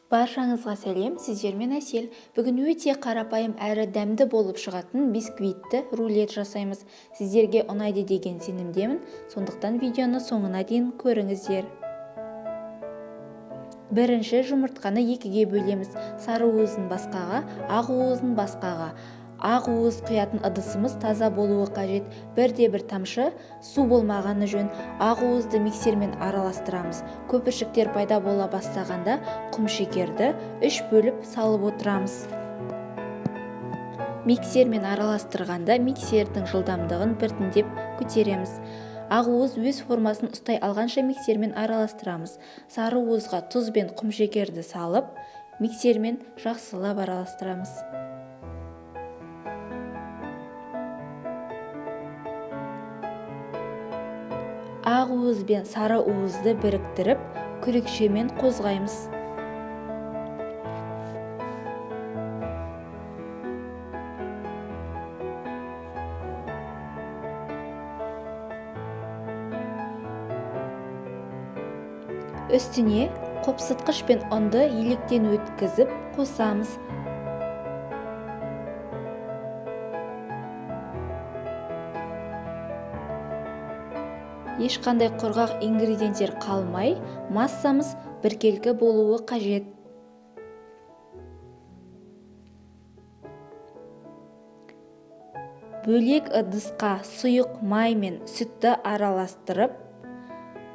Баршаңызға сәлем, сіздермен Әсел. Бүгін өте қарапайым әрі дәмді болып шығатын бисквитті рулет жасаймыз. Сіздерге ұнайды деген сенімдемін, сондықтан видеоны соңына дейін көріңіздер. Бірінші жұмыртқаны екіге бөлеміз. Сары уызын басқаға, ақ уызын басқаға. Ақ уыз құятын ыдысымыз таза болуы қажет. Бірде-бір тамшы су болмағаны жөн. Ақ уызды миксермен араластырамыз. Көпіршіктер пайда бола бастағанда құмшекерді 3 бөліп салып отырамыз. Миксермен араластырғанда миксердің жылдамдығын біртіндеп көтереміз. Ақ уыз өз формасын ұстай алғанша миксермен араластырамыз. Сары уызға тұз бен құмшекерді салып, миксермен жақсылап араластырамыз. Ақ уыз бен сары уызды біріктіріп, күрекшемен қозғаймыз. Үстіне қопсытқыш пен ұнды електен өткізіп қосамыз. Ешқандай құрғақ ингредиенттер қалмай, массамыз біркелкі болуы қажет. Бөлек ыдысқа сұйық май мен сүтті араластырып,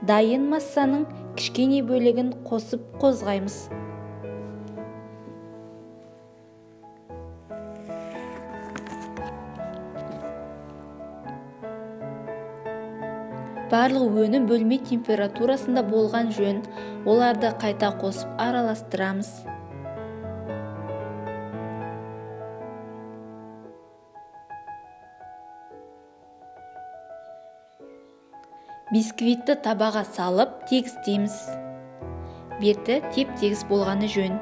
дайын массаның кішкене бөлігін қосып қозғаймыз. Барлық өнім бөлме температурасында болған жөн. Оларды қайта қосып араластырамыз. Бисквитті табаға салып тегістейміз. Беті теп-тегіс болғаны жөн.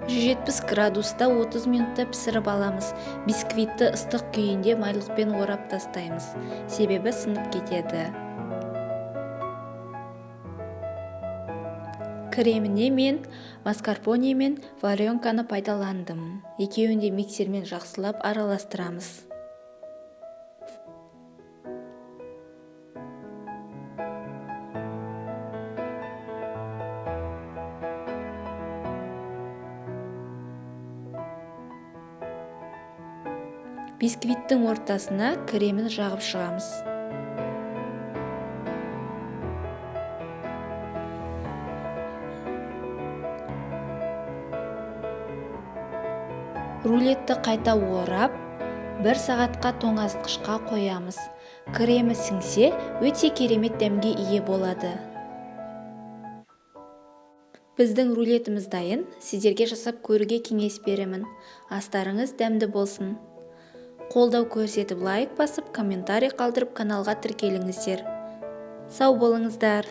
170 градуста 30 минутта пісіріп аламыз. Бисквитті ыстық күйінде майлықпен орап тастаймыз, себебі сынып кетеді. Креміне мен маскарпоне мен варенканы пайдаландым. Екеуін де миксермен жақсылап араластырамыз. Бисквиттің ортасына кремін жағып шығамыз. Рулетті қайта орап, 1 сағатқа тоңазытқышқа қоямыз. Кремі сіңсе, өте керемет дәмге ие болады. Біздің рулетіміз дайын, сіздерге жасап көруге кеңес беремін. Астарыңыз дәмді болсын. Қолдау көрсетіп лайк басып, комментарий қалдырып каналға тіркеліңіздер. Сау болыңыздар.